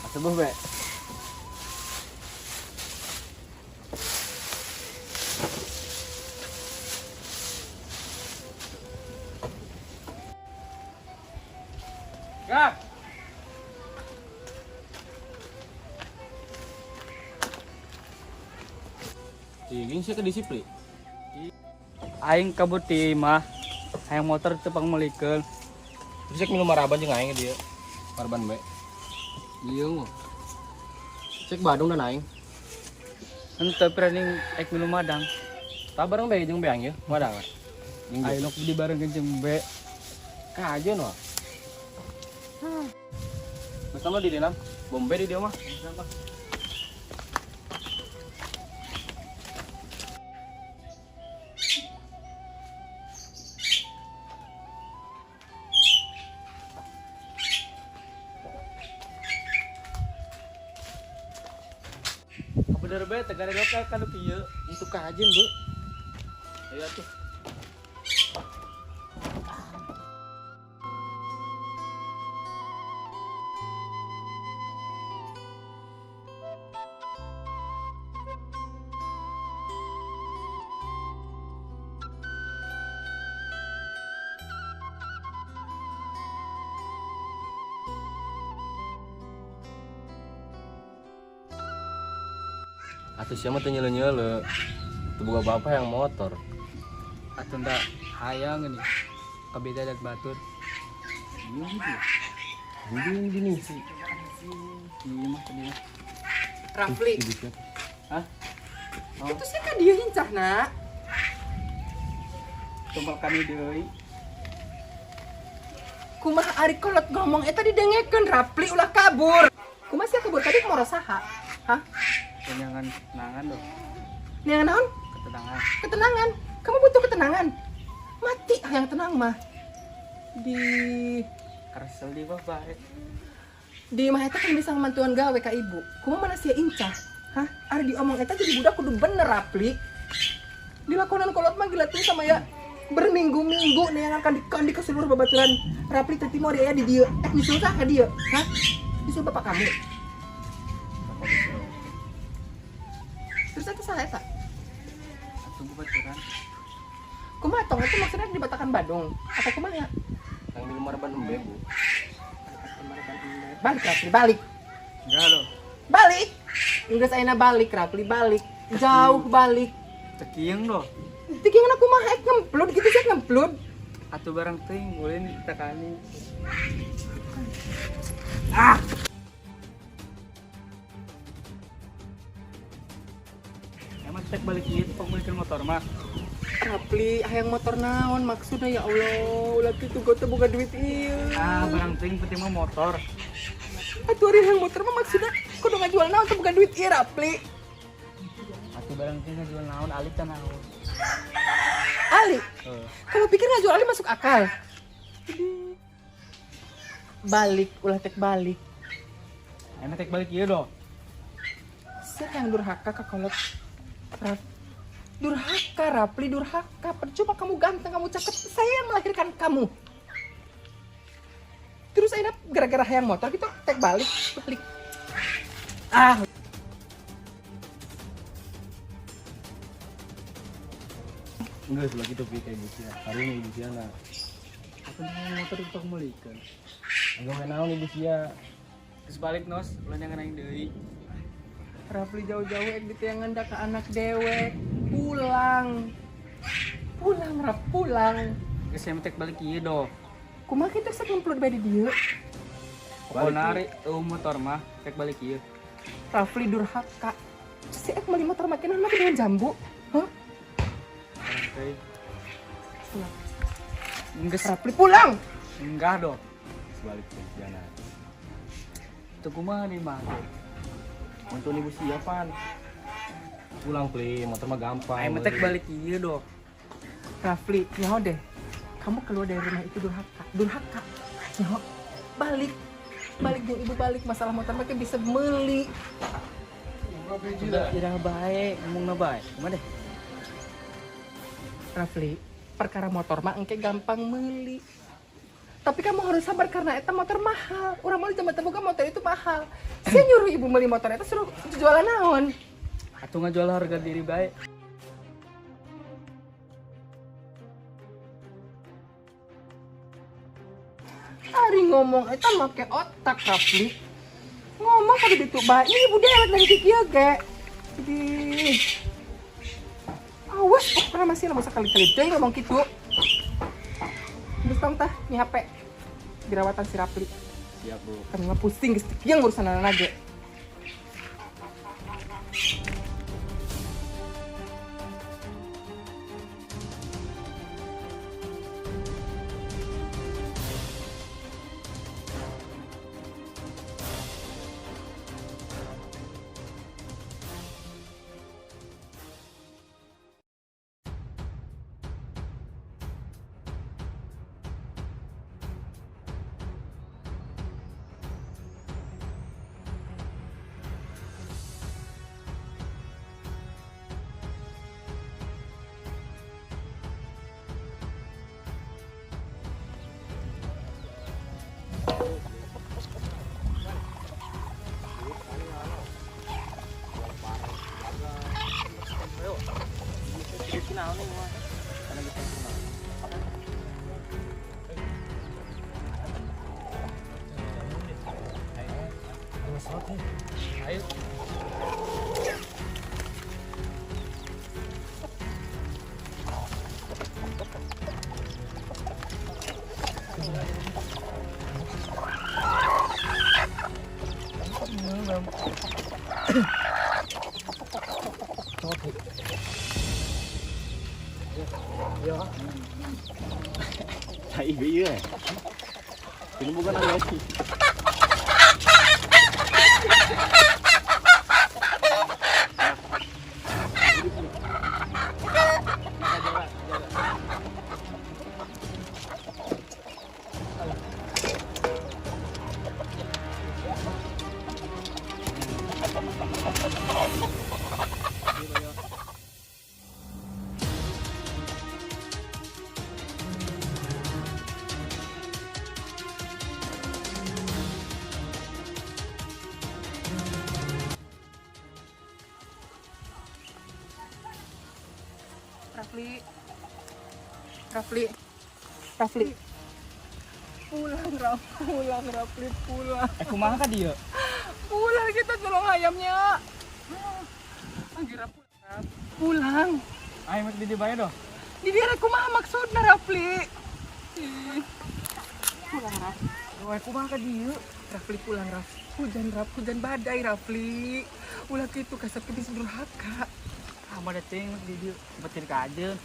Asubuh be. Kak. Cing sih ke disiplin. Aing kabur ti imah. Hayang motor teu pangmeulikeun. Terus cek minum maraban jeung aing dia. Maraban be. Iya mah. Cek Badung dan aing. Henteu piraning ek minum madang. Tah bareng be jeung beang ye, madang. Jeung Aing nok dibarengkeun jeung be. Kajen wah. Bersama di dalam, bombe di dia mah. Bener be tegara doka kan kieu. Itu kajen, Bu. Ayo atuh. Atuh sia mah teu nyeule-nyeule. Teu boga bapak yang motor. Atuh nda hayang geuning. Kabeda dat batur. Iya gitu. Gini gini sih. Iya mah tadi mah. Rafli, Ibu siapa? Hah? Oh, itu sih kan dia hincah nak. tumpal kami deui. Kumaha ari kolot ngomong eta didengekeun Rafli ulah kabur. Kumaha sia kabur tadi moro saha? Hah? Jangan ketenangan dong. Neangan naon? Ketenangan. Ketenangan. Kamu butuh ketenangan. Mati yang tenang mah. Di Karesel di bawah bae. di mah eta kan bisa ngemantuan gawe ka ibu. Kumaha mana sia incah? Hah? Ari diomong eta jadi budak kudu bener Rafli. Dilakonan kolot mah gila tuh sama ya berminggu-minggu neangan kan di ke seluruh babaturan Rafli teh timur ya di dieu. Eh nyusul saha ka dieu? Hah? Nyusul bapak kamu. Terus eta saha eta? Atuh babaturan. Kumaha tong itu maksudnya di Batakan Badung atau kumaha? Yang minum maraban embe, Bu. Balik Rafli, balik. Enggak loh. Balik. Geus ayeuna balik Rafli, balik. Jauh balik. Tekieng loh. Tikingan aku mah ek ngemplud gitu sih ngemplud. Atuh barang teuing boleh nih tekani. Ah. Emang tek balik ieu pangmeulikeun motor mah. Rafli, hayang motor naon maksudnya ya Allah, ulah kitu gua teu boga duit ieu. Ah, barang teuing penting mah motor. Atuh ari hayang motor mah maksudnya kudu ngajual naon teu boga duit ieu Rafli. Atuh barang teuing ngajual naon ali teh naon. Ali, Heeh. kamu pikir ngajual Ali masuk akal? Balik, ulah tek balik. Emang tek balik ieu doh. Siapa yang durhaka ke kolot? Raf. Durhaka, Rafli, durhaka. Percuma kamu ganteng, kamu cakep. Saya yang melahirkan kamu. Terus akhirnya gara-gara hayang motor gitu, tek balik, balik. Ah. Enggak sebelah gitu pi kayak ibu sia. Hari ini ibu sia na. Atuh hayang motor itu pangmeulikeun. Enggak main naon ibu sia. Geus balik nos, ulah nyangan aing deui. Rafli jauh-jauh ek diteangan da ka anak dewek. Pulang. Pulang, Raf, pulang. Geus sia tek balik ieu doh. Kumaha kita sok ngemplud bae di dieu? Pokona ari eueuh motor mah tek balik ieu. Rafli durhaka. Si ek meuli motor makinan mah dengan jambu. Hah? Oke. Pulang. Enggeus. Rafli pulang. Enggak dong. Balik teh jana. Teu kumaha di mah teh. Bantuan ibu siapan. Pulang Pli, motor mah gampang. Aing mah teh balik ieu dong. Rafli, nyaho deh. Kamu keluar dari rumah itu durhaka, durhaka. Nyaho, balik. Balik jeung ibu balik, masalah motor mah bisa meuli. Udah ira bae, ngomongna bae. Kumaha deh? Rafli, perkara motor mah engke gampang meuli. Tapi kamu harus sabar karena eta motor mahal. Urang mah zaman boga motor itu mahal. Saya nyuruh ibu beli motor eta suruh jualan naon? Atuh ngajual harga diri bae. Ari ngomong eta make otak Rafli. Ngomong pada ditu bae. Ini ibu dewek dari kieu ge. Jadi awas pokoknya masih lamun sakali-kali deui ngomong kitu. Geus tong tah ni HP dirawatan si Rafli. Siap, Bu. Kami mah pusing geus teu kieu ngurusan anak ge. Ayo. Tai ieu. Ini bukan lagi. Rafli, Rafli, Rafli, pulang Raf, pulang Rafli, pulang, Kumaha ka dieu? Pulang kita tolong ayamnya. Anjir, pulang, pulang. Aing mah di dieu bae doh. Di dieu kumaha maksudna Rafli? Ih. Pulang Raf. Wah, kumaha ka dieu? Rafli pulang Raf. Hujan Raf, hujan badai Rafli. Ulah kitu kasep geus durhaka. Ah, mah teuing di dieu, betir ka ajeun.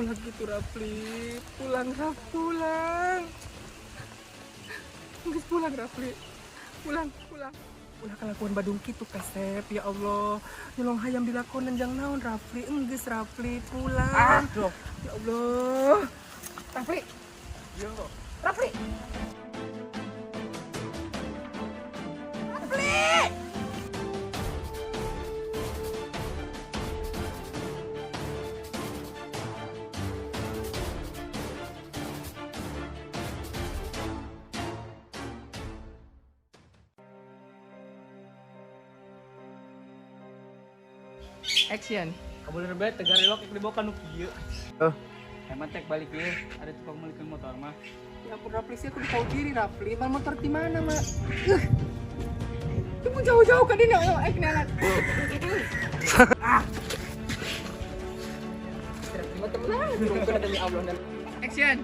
Ulah gitu Rafli, pulang Raf, pulang. Geus pulang Rafli. Pulang, pulang. Ulah kelakuan badung kitu kasep, ya Allah. Nyolong hayam dilakonan jang naon Rafli, enggeus Rafli, pulang. Aduh. Ya Allah. Rafli. Yo. Rafli. Rafli. Action. Kabener bae tegar ilok ek dibawa ka nu kieu. Eh. Emang tek balik ieu, ada tukang meulikeun motor mah. Ya ampun Rafli, sih aku tahu diri Rafli. Mal motor di mana, Mak? Ibu jauh-jauh ke dini, oh, kenalan. Ah. Terima teman, demi Allah. Action.